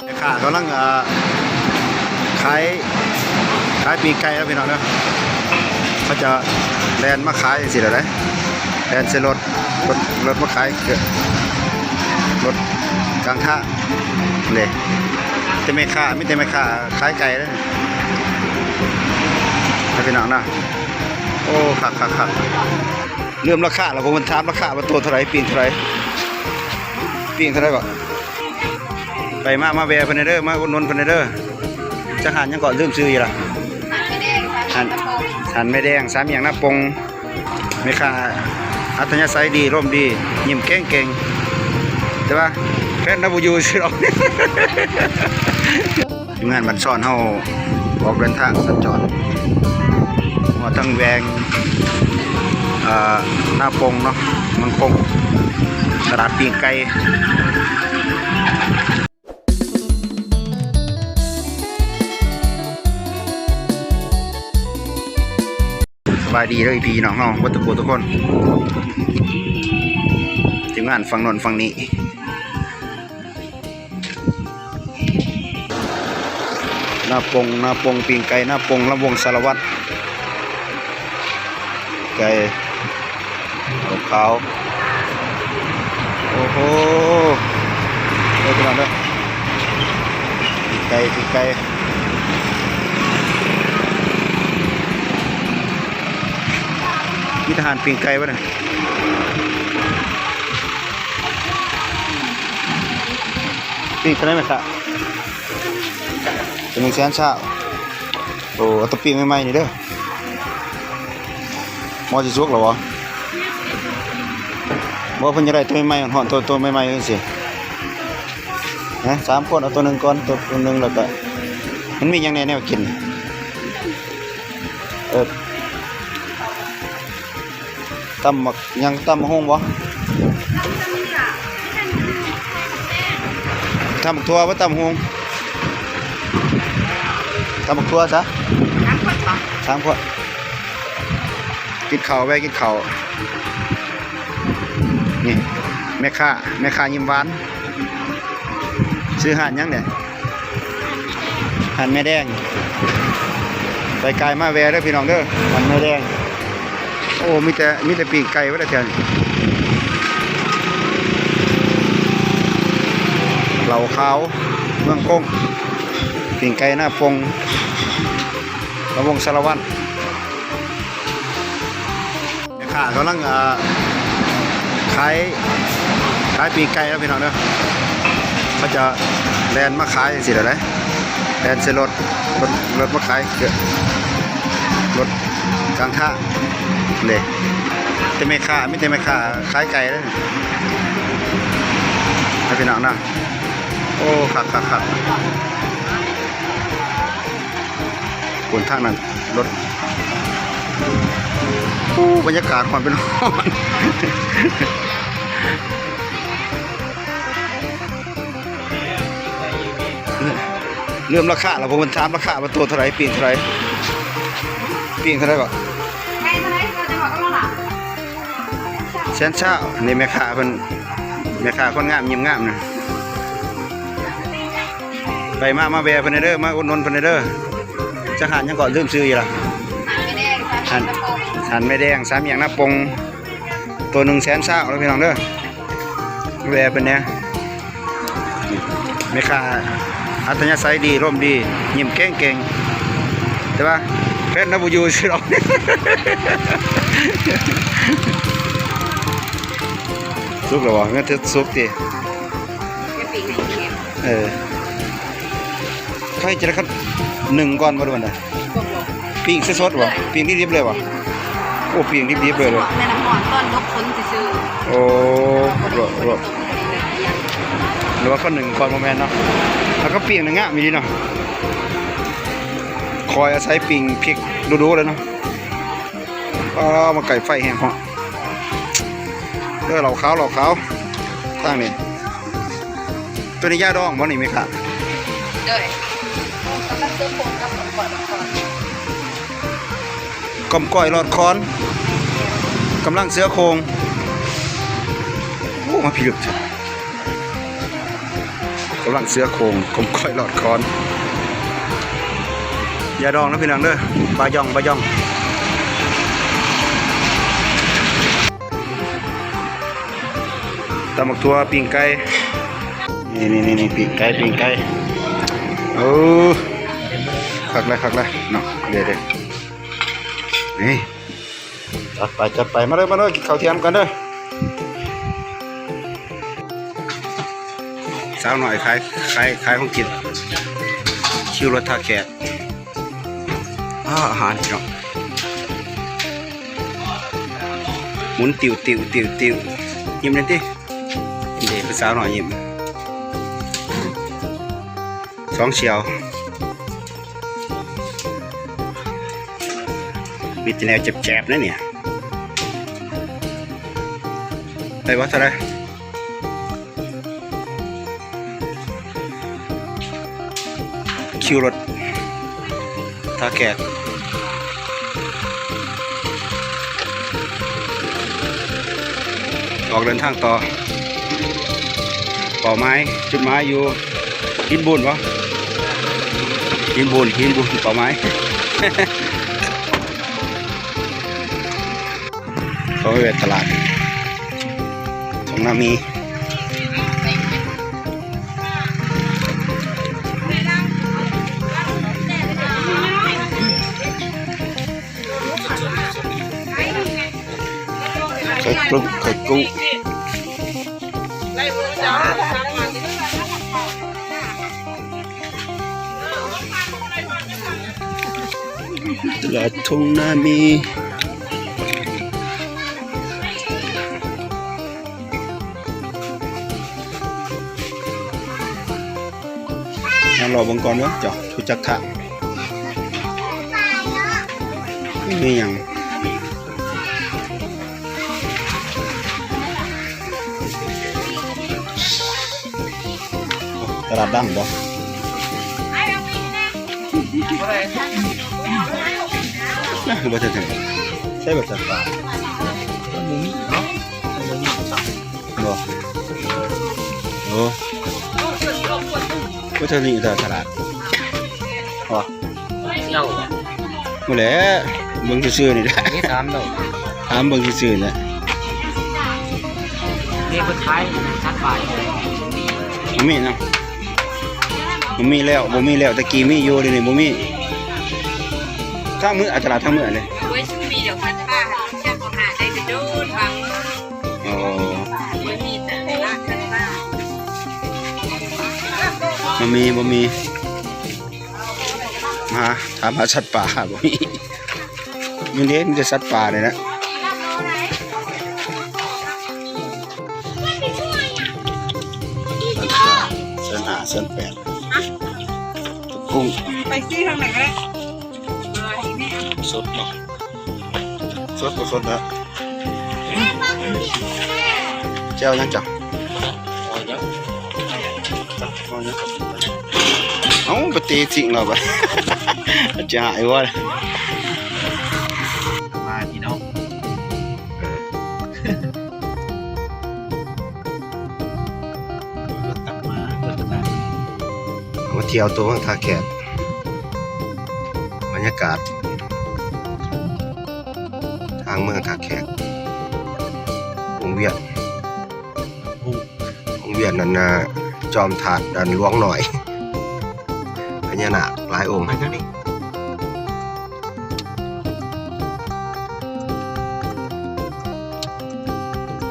ແມ່ຄ້າກຳລັງ ເອີ ຂາຍ ຂາຍປີກໄກ່ແລ້ວພີ່ນ້ອງເດີ. ເຂົາຈະແລ່ນມາຂາຍຈັ່ງຊີ້ແຫຼະເດ້ ແລ່ນໃສ່ລົດ ລົດ ລົດມາຂາຍ ລົດກາງທາງເດ້. ແຕ່ແມ່ຄ້າ ມີແຕ່ແມ່ຄ້າຂາຍໄກ່ເດ້ ພີ່ນ້ອງເນາະ. ໂອ້ ຄັກໆໆ ເລີ່ມລາຄາແລ້ວ ເພິ່ນຖາມລາຄາວ່າໂຕເທົ່າໃດ ປີ້ງເທົ່າໃດ ປີ້ງເທົ່າໃດເກາະ. ໄປມາ ມາແວ່ເພິ່ນແດ່ເດີ ມາອຸດໜູນເພິ່ນແດ່ເດີ. ຈັກຮ້ານຫຍັງເກາະ ລືມຊື່ອີກລະ. ຮ້ານ ຮ້ານແມ່ແດງ ສາມແຍກນາປົງ. ແມ່ຄ້າອັດທະຍາໄສດີ ລົມດີ ຍິ້ມເກັ່ງໆ ແຕ່ວ່າແຟນລາວບໍ່ຢູ່ຊື່ດອກ. ທີມງານບ້ານຊ່ອນເຮົາອອກເດີນທາງສັນຈອນ ຮອດທາງແຫວ່ງ ເອີ ນາປົງເນາະ ເມືອງປົງ ຕະຫຼາດປີ້ງໄກ່. ສະບາຍດີເດີພີ່ນ້ອງເຮົາເບິດທຸກຜູ້ທຸກຄົນ ທີມງານຝັ່ງໂນ້ນຝັ່ງນີ້. ນາປົງ ນາປົງ ປີ້ງໄກ່ນາປົງ ລຳວົງສາລະວັດ ໄກ່ຂາວ. ໂອ້ໂຫ ເດີພີ່ນ້ອງເດີ ປີ້ງໄກ່ ປີ້ງໄກ່ ມີແຕ່ຮ້ານປີ້ງໄກ່ວະນີ້. ປີ້ງເທົ່າໃດແມ່ຄ້າ? ໂຕໜຶ່ງແສນຊາວ. ໂອ້ ເອົາແຕ່ປີ້ງໃໝ່ໆນີ້ເດີ. ໝໍຊິສຸກແລ້ວບໍ່? ບໍ່ ເພິ່ນຢາກໄດ້ໂຕໃໝ່ໆ ຮ້ອນໆ ໂຕ ໂຕໃໝ່ໆ ຈັ່ງຊີ້. ຮະ ສາມຄົນ ເອົາໂຕໜຶ່ງກ່ອນ ໂຕ ໂຕໜຶ່ງ ແລ້ວກະ ມັນມີຫຍັງແດ່ແນວກິນ? ເອີ ຕຳໝາກຫຍັງ ຕຳໝາກຫຸ່ງບໍ່? ຕຳໝາກຖົ່ວບໍ່ ຕຳໝາກຫຸ່ງ? ຕຳໝາກຖົ່ວຊະ ສາມຄົນ ກິນເຂົ້າ ແວ່ກິນເຂົ້າ. ນີ້ແມ່ຄ້າ ແມ່ຄ້າຍິ້ມຫວານ ຊື່ຮ້ານຫຍັງແດ່? ຮ້ານແມ່ແດງ. ໄປກາຍມາແວ່ເດີພີ່ນ້ອງເດີ ຮ້ານແມ່ແດງ. ໂອ້ ມີແຕ່ ມີແຕ່ປີ້ງໄກ່ເບິດແຖວນີ້. ເຫຼົ້າຂາວເມືອງກົງ ປີ້ງໄກ່ນາປົງ ລຳວົງສາລະວັດ. ແມ່ຄ້າກຳລັງ ເອີ ຂາຍ ຂາຍປີ້ງໄກ່ແລ້ວພີ່ນ້ອງເດີ. ເຂົາຈະແລ່ນມາຂາຍຈັ່ງຊີ້ແຫຼະເດ້ ແລ່ນໃສ່ລົດ ລົດ ລົດມາຂາຍ ລົດກາງທາງເດ້. ແຕ່ແມ່ຄ້າ ມີແຕ່ແມ່ຄ້າຂາຍໄກ່ເດ້ ໃຫ້ພີ່ນ້ອງເນາະ. ໂອ້ ຄັກໆໆ ພຸ້ນທາງນັ້ນລົດ. ໂອ້ ບັນຍາກາດຮ້ອນເປັນຮ້ອນ. ເລີ່ມລາຄາແລ້ວ ເພິ່ນຖາມລາຄາວ່າໂຕເທົ່າໃດ ປີ້ງເທົ່າໃດ ປີ້ງເທົ່າໃດເກາະ? ແສນຊາວ. ນີ້ແມ່ຄ້າເພິ່ນ ແມ່ຄ້າຄົນງາມ ຍິ້ມງາມນະ. ໄປມາ ມາແວ່ເພິ່ນແດ່ເດີ ມາອຸດໜູນເພິ່ນແດ່ເດີ. ຈັກຮ້ານຫຍັງເກາະ ລືມຊື່ອີກລະ. ຮ້ານ ຮ້ານແມ່ແດງ ສາມແຍກນາປົງ. ໂຕໜຶ່ງແສນຊາວເດີພີ່ນ້ອງເດີ ແວ່ເພິ່ນແດ່. ແມ່ຄ້າອັດທະຍາໄສດີ ລົມດີ ຍິ້ມເກັ່ງໆ ແຕ່ວ່າແຟນລາວບໍ່ຢູ່ຊື່ດອກ. ສຸກແລ້ວບໍ່? ແມ່ນສຸກຕິ? ເອີ ເຂົາເຮັດຈັ່ງໃດ ຄັນໜຶ້ງກ່ອນບໍ່ ຫຼືວ່າໃດ? ປີ້ງສົດໆບໍ່? ປີ້ງດິບໆເລີຍບໍ່? ໂອ້ ປີ້ງດິບໆເລີຍເນາະ. ແມ່ນນ້ຳຮ້ອນຕອນລົກຄົນຊື່ໆ. ໂອ້ ລົວກໆ ຫຼືວ່າເຂົາໜຶ້ງກ່ອນ ບໍ່ແມ່ນເນາະ. ຖ້າເຂົາປີ້ງນີ້ງາມອີ່ຫຼີເນາະ. ຂ້ອຍອາໄສປີ້ງພິກດຸໆເລີຍເນາະ. ອ້າ ມາໃກ້ໄຟແຮງເນາະ. ເອີ ເຫຼົ້າຂາວ ເຫຼົ້າຂາວ ທາງນີ້. ໂຕນີ້ຢາດອງບໍ່ນີ້ແມ່ຄ້າ? ໂດຍ ກຳລັງເຊື້ອໂຄງກັບ ກ້ອມກ້ອຍຫຼອດຄອນ ກຳລັງເຊື້ອໂຄງ. ໂອ້ ມາພິລຶກ. ກຳລັງເສືອໂຄ່ງ ຄົມຂ້ອຍລອດຄອນ ຢ່າດອງເດີພີ່ນ້ອງເດີ ບາຢອງ ບາຢອງ ຕຳບັກຖົ່ວ ປີ້ງໄກ່ ນີ້ໆໆ ປີ້ງໄກ່ ປີ້ງໄກ່ ໂອ້ ຄັກຫຼາຍ ຄັກຫຼາຍເນາະ ເດີໆ ນີ້ ຈັດໄປ ຈັດໄປ ມາເດີ ມາເດີ ກິນເຂົ້າທ່ຽງນຳກັນເດີ ສາວນ້ອຍຂາຍ ຂາຍ ຂາຍຂອງກິນ ຄິວລົດທ່າແຂກ ອາ ອາຫານພີ່ນ້ອງ ໝູນຕິວໆໆໆ ຍິ້ມແດ່ຕິ ເດ້ ຜູ້ສາວນ້ອຍຍິ້ມ ສອງສ່ຽວ ມີແຕ່ແນວແຈບໆ ນະນີ້ ໄດ້ບໍ່ ເທົ່າໃດ? ຄິວລົດທ່າແຂກ ອອກເດີນທາງຕໍ່ ເປົ້າໝາຍ ຈຸດໝາຍຢູ່ ຫີນບູນບໍ? ຫີນບູນ ຫີນບູນ ເປົ້າໝາຍ ເຂົ້າໄປແວ່ຕະຫຼາດທົ່ງນາມີ ໄຂ່ກຸ້ງ ໄຂ່ກຸ້ງ. ຕະຫຼາດທົ່ງນາມີ ມາເລາະເບິ່ງກ່ອນເນາະ ເຈົ້າ ຮູ້ຈັກທາງ ມີຫຍັງ? ຕະຫຼາດດັງບໍ່? ນະ ຄືບໍ່ເຖິງ ໃສ່ບໍ່ຈັກປາ ບໍ່ມີເນາະ ບໍ່ມີຈັກ ບໍ່ ໂອ້ ບໍ່ເຖິງນີ້ຕະຫຼາດ ບໍ່ ເຈົ້າ ບໍ່ແຫຼະ ເບິ່ງຊື່ໆ ນີ້ແຫຼະ ມີສາມໂລ ຖາມເບິ່ງຊື່ໆ ນີ້ແຫຼະ ນີ້ເພິ່ນຂາຍສັດປ່າ ບໍ່ມີນະ ບໍ່ມີແລ້ວ ບໍ່ມີແລ້ວ ແຕ່ກີ້ມີຢູ່ ດຽວນີ້ບໍ່ມີ ທາງມື້ ອາ ຕະຫຼາດທາງມື້ນີ້ ໂອ້ຍ ມີດອກສັດປ່າ ຈັກບໍ່ຫາໄດ້ໄປໂດນບາງມື້ ອໍ ບໍ່ມີແຕ່ຕະຫຼາດສັດປ່າ ບໍ່ມີ ບໍ່ມີ. ມາຖາມຫາສັດປ່າ ບໍ່ມີ ມີເດ້ ມີແຕ່ສັດປ່ານີ້ແຫຼະ ແສນຫ້າ ແສນແປດ ກຸ້ງ ໄປຊື້ທາງໃດກໍໄດ້ ສົດເນາະ ສົດກໍສົດນະ ແຈ່ວຫຍັງຈ້ະ? ເອົ້າ ໄປຕີຊິງລາວບາດ ຈະຫາຍບໍ່? ມາພີ່ນ້ອງ ມາທ່ຽວຕົວເມືອງທ່າແຂກ ບັນຍາກາດ ທາງເມືອງທ່າແຂກ ວົງວຽນ ວົງວຽນອັນນ່າ ຈອມທາດອັນຫຼວງນ້ອຍ ພະຍານາກຫຼາຍອົງ ໄປທາງນີ້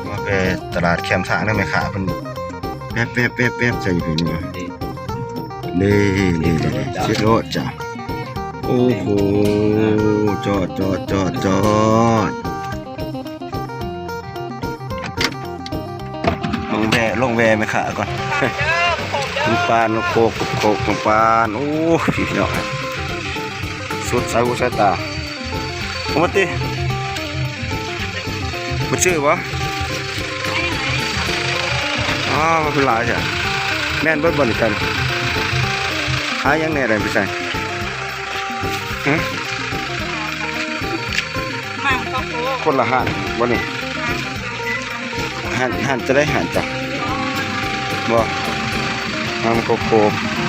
ມາແປຕະຫຼາດແຄມທາງນະ ແມ່ຄ້າເພິ່ນແປັບໆໆໆ ໃສ່ຢູ່ພີ້ ນີ້ ນີ້ໆໆ ເສຍໂລດຈ້ະ ໂອ້ໂຫ ຈອດໆໆໆ ລົງແວ່ ລົງແວ່ແມ່ຄ້າກ່ອນ ນ້ຳປານ ໂຄກ ໂຄກ ນ້ຳປານ ໂອ້ຍ ພີ່ນ້ອງ ສົດໃສຫູໃສຕາ ເອົາມາຕິ ມາຊື້ບໍ່? ອ້າວ ຄືຫຼາຍແທ້ ແມ່ນເບິດບໍ່ນີ້ ຂາຍຫຍັງແດ່ ໄດ້ໄປໃສ່ ຮະ ຄົນລະຮ້ານບໍ່ນີ້? ຮ້ານ ຮ້ານຈະໄດ້ຮ້ານຈ້ະ ບໍ່ ນ້ຳໂກໂກ້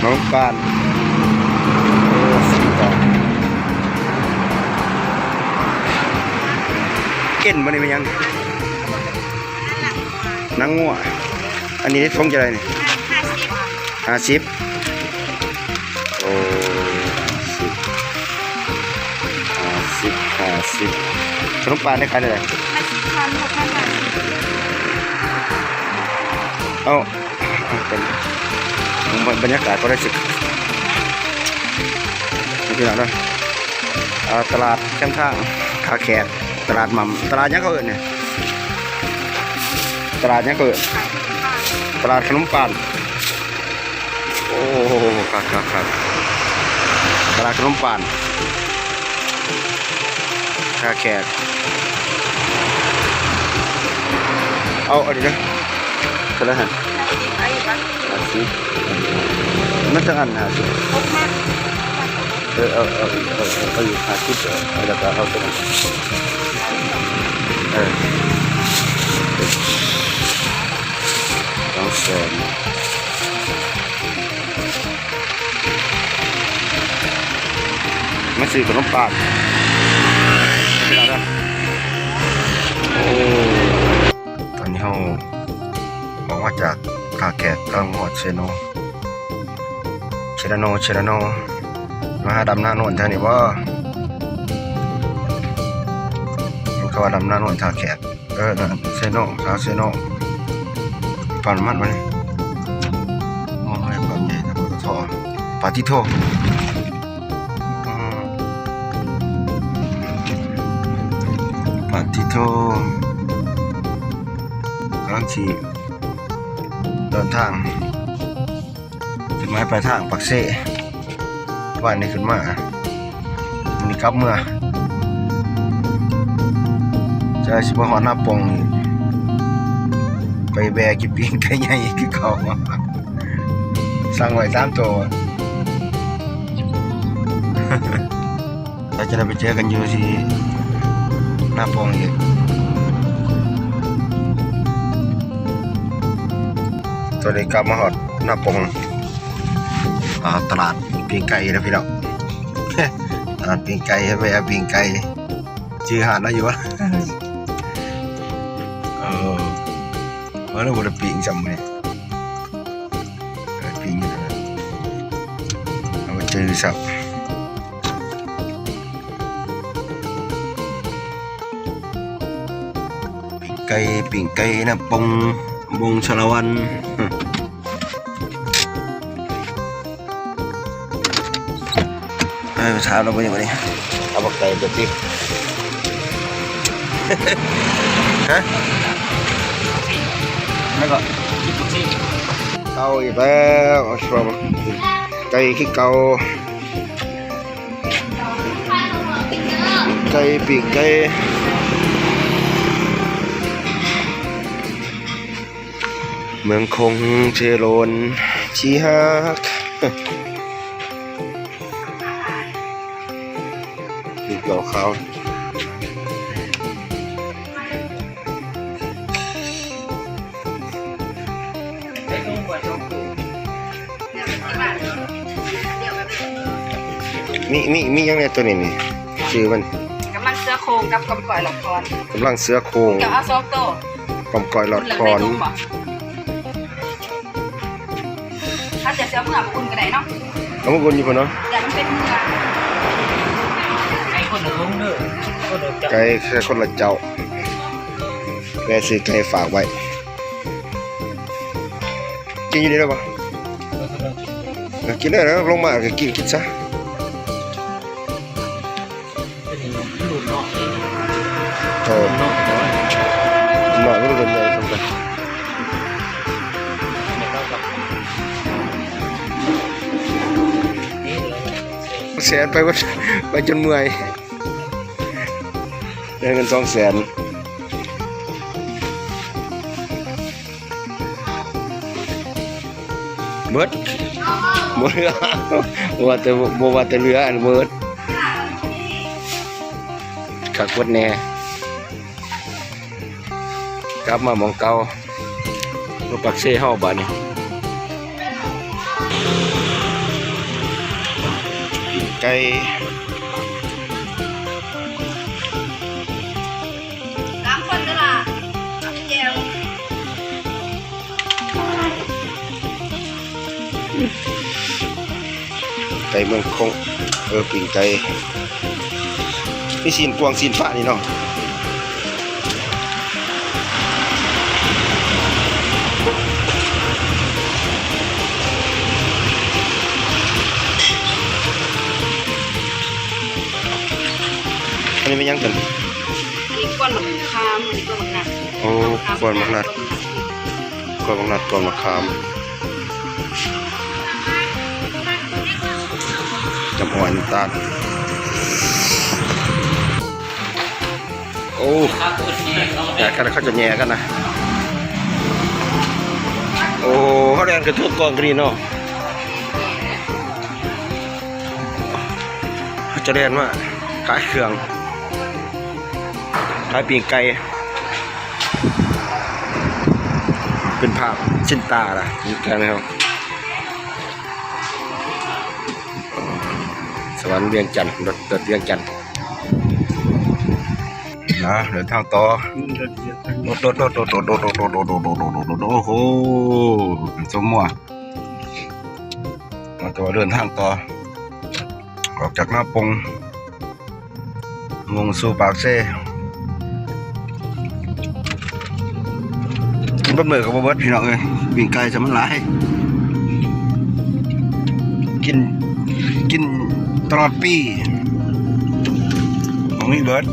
ນ້ຳປານ ເອີ ເອັນບໍ່ນີ້ແມ່ນຫຍັງ? ໜັງງົວ. ອັນນີ້ເດ້ ຖົງເທົ່າໃດນີ້? ຫ້າສິບ ໂອ້ ຫ້າສິບ ຫ້າສິບ ຫ້າສິບ. ຂະໜົມປານນີ້ຂາຍເທົ່າໃດ? ຫ້າສິບພັນ ຫົກພັນຫ້າສິບ. ເອົາ ເອົາ ເປັນ ບັນຍາກາດກໍໄດ້ສຶກ ນີ້ພີ່ນ້ອງເດີ ອ່າ ຕະຫຼາດແຄມທາງທ່າແຂກ ຕະຫຼາດໝ່ຳ ຕະຫຼາດຫຍັງເຂົາເອີ້ນນີ້? ຕະຫຼາດຫຍັງເຂົາເອີ້ນ? ຕະຫຼາດຂະໜົມປານ. ໂອ້ ຄັກໆໆ ຕະຫຼາດຂະໜົມປານ ທ່າແຂກ. ເອົາ ອັນນີ້ເດີ ເທົ່າໃດຫັ້ນ? ຫ້າສິບ. ມັນຈັກອັນ? ຫ້າສິບ ຫົກມັດ. ເອີ ເອົາ ເອົາ ເອົາ ເອົາອີກຫ້າສິບ ເອີ ແລ້ວກໍເອົາຕົວນັ້ນ ເອີ ສອງແສນ. ມາຊື້ຂະໜົມປານ ໂອ້ ຕອນນີ້ເຮົາອອກມາຈາກທ່າແຂກ ກຳລັງຮອດເຊໂນ ເຊລາໂນ ເຊລາໂນ. ມາຫາດຳນາໂນນແຖວນີ້ບໍ່? ມັນກໍວ່າດຳນາໂນນ ທ່າແຂກ. ເອີ ນັ້ນເຊໂນ ສາວເຊໂນ ປ້ຳນ້ຳມັນມັນ ໂອ້ຍ ປ້ຳໃຫຍ່ແທ້ ປະໂທ ປາຕິໂທ ປາຕິໂທ. ກຳລັງຊິເດີນທາງ ຈຸດໝາຍປາຍທາງປາກເຊ ບ້ານນີ້ຂຶ້ນມາ ມື້ນີ້ກັບເມືອ ຈະຊິມາຮອດນາປົງນີ້ ໄປແວ່ກິນປີ້ງໄກ່ໃຫຍ່ຄືເກົ່າ ສັ່ງໄວ້ສາມໂຕ. ແລ້ວຈະໄດ້ໄປເຈີກັນຢູ່ທີ່ນາປົງອີກ. ຕອນນີ້ກັບມາຮອດນາປົງ ອ່າ ຕະຫຼາດປີ້ງໄກ່ນະພີ່ນ້ອງ ຕະຫຼາດປີ້ງໄກ່ ແວ່ປີ້ງໄກ່ ຈື່ຮ້ານລາວຢູ່ຫວາ? ເອີ ວ່າແລ້ວບໍ່ໄດ້ປີ້ງຊ້ຳມື້ນີ້ ປີ້ງຢູ່ ເອົາໄປຈື່ຊ້ຳ. ປີ້ງໄກ່ ປີ້ງໄກ່ນາປົງ ບົງສາລະວັນ. ເອີ ໄປຖາມລາວເບິ່ງຫຍັງບາດນີ້ ເອົາບັກໄກ່ຕົວຕິ ຮະ ແລ້ວກໍ ເອົາອີກແລ້ວ ເອົາຊວມ ໄກ່ຄືເກົ່າ. ປີ້ງໄກ່ ປີ້ງໄກ່ ເມືອງຄົງເຈໂລນທີ່ຮັກ ອີກດອກຂາວ. ມີ ມີ ມີຫຍັງແດ່ຕົວນີ້ນີ້? ຊື່ມັນ ກຳລັງເສືອໂຄ່ງກັບກອມກ້ອຍຫຼອດຄອນ. ກຳລັງເສືອໂຄ່ງ ເຈົ້າເອົາສອງໂຕ. ກອມກ້ອຍຫຼອດຄອນ. ເຮົາຈະເອົາເມືອໄປອຸ່ນກໍໄດ້ເນາະ. ເອົາມາອຸ່ນຢູ່ພຸ້ນເນາະ. ຢ່າມັນເປັນເມືອ. ໄກ່ຄົນລະຖົງເດີ ຄົນລະເຈົ້າ. ໄກ່ແຄ່ຄົນລະເຈົ້າ. ແວ່ຊື້ໄກ່ຝາກໄວ້. ກິນຢູ່ນີ້ໄດ້ບໍ່? ເອີ ກິນໄດ້ແລ້ວ ລົງມາກໍກິນ ກິນຊະ. ເອີ ເນາະ ມັນລຸ້ນໃຫຍ່ສ່ຳກັນ. ແສນໄປເບິດ ໄປຈົນເມື່ອຍ ໄດ້ເງິນສອງແສນ. ເບິດ ບໍ່ເຫຼືອ ບໍ່ວ່າແຕ່ ບໍ່ວ່າແຕ່ເຫຼືອ ອັນເບິດ ຄັກເບິດແນ່. ກັບມາໝ່ອງເກົ່າ ມາປາກເຊເຮົາບາດນີ້. ໄກ່ ສາມຄົນເດີລະ ແຈ່ວ ໄກ່ເມືອງຄົງ ເອີ ປີ້ງໄກ່ ມີຊີ້ນກວາງຊີ້ນຟ້ານີ້ເນາະ. ອັນນີ້ແມ່ນຫຍັງຕົວນີ້? ອັນນີ້ກ້ອນໝາກຂາມ ອັນນີ້ກ້ອນໝາກນັດ. ໂອ້ ກ້ອນໝາກນັດ ກ້ອນໝາກນັດ ກ້ອນໝາກຂາມ ນ້ຳອ້ອຍ ນ້ຳຕານ. ໂອ້ ແຍ່ກັນ ເຂົາຈະແຍ່ກັນນະ. ໂອ້ ເຂົາແລ່ນກະທົບກອງກະດີເນາະ. ເຂົາຈະແລ່ນມາຂາຍເຄື່ອງ ຂາຍປີ້ງໄກ່. ເປັນພາບຊິນຕາລະ ຢູ່ແຖວນີ້ເຮົາ ສະຫວັນວຽງຈັນ ລົດ ລົດວຽງຈັນນະ. ເດີນທາງຕໍ່ ລົດ ລົດ ລົດ ໂອ້ໂຫ ສົມມົວ ເຮົາຈະເດີນທາງຕໍ່ ອອກຈາກນາປົງ ມຸ່ງສູ່ປາກເຊ. ກິນເບິດມື້ກະບໍ່ເບິດ ພີ່ນ້ອງເອີຍ ປີ້ງໄກ່ຊະມັນຫຼາຍ ກິນ ກິນຕະຫຼອດປີ ບໍ່ມີເບິດ.